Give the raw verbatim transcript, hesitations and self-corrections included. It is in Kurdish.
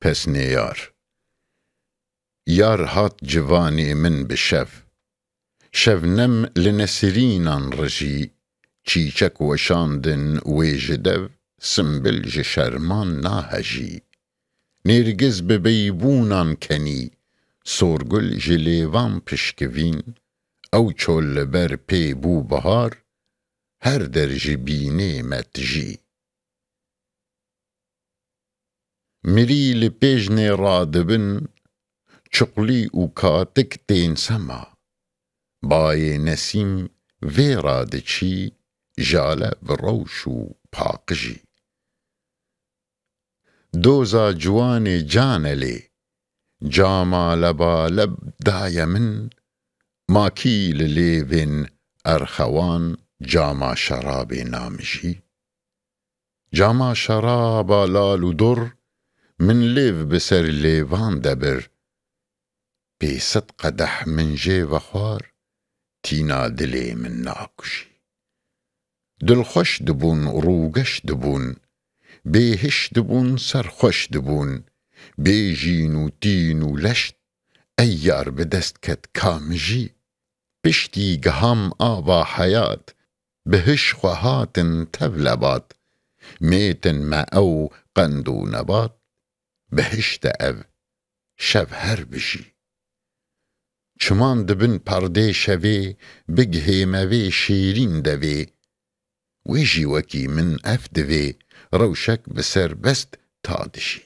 Pesnê yar. Yar hat civanê min bi şev. Şevnem li nesirînan rijî, çîçek weşandin wê ji dev, simbil ji şerman nahejî. Nêrgiz bi beybûnan kenî, sorgul ji lêvan pişkivîn, ew çol li ber pê bû bihar, her der ji bînê me tijî. Mirî li pêjnê radibin, çiqlî û katik tên sema. Bayê nesîm vê radiçî, jale bi rewş û paqijî. Doza ciwanê canelê, cama lebaleb daye min, makî li lêvên erxewan cama şerabê namijî. Cama şeraba lal û dor, min lêv bi ser lêvan de bir. Pê sed qedeh min jê vexwar, tîna dilê min nakujî. Dilxweş dibûn, rûgeş dibûn, bêhiş dibûn, serxweş dibûn, bê jîn û tîn û leşt, ey yar bi dest ket ka mijî. Piştî giham ava heyat, bi hiş xwe hatin tevlebat, mêtin me ew qend û nebat, bihişte ev şev her bijî. Çiman dibin perdê şevê, bigihê me vê şêrîn devê, wê jî wekî min ev divê, rewşek bi serbest ta dijî.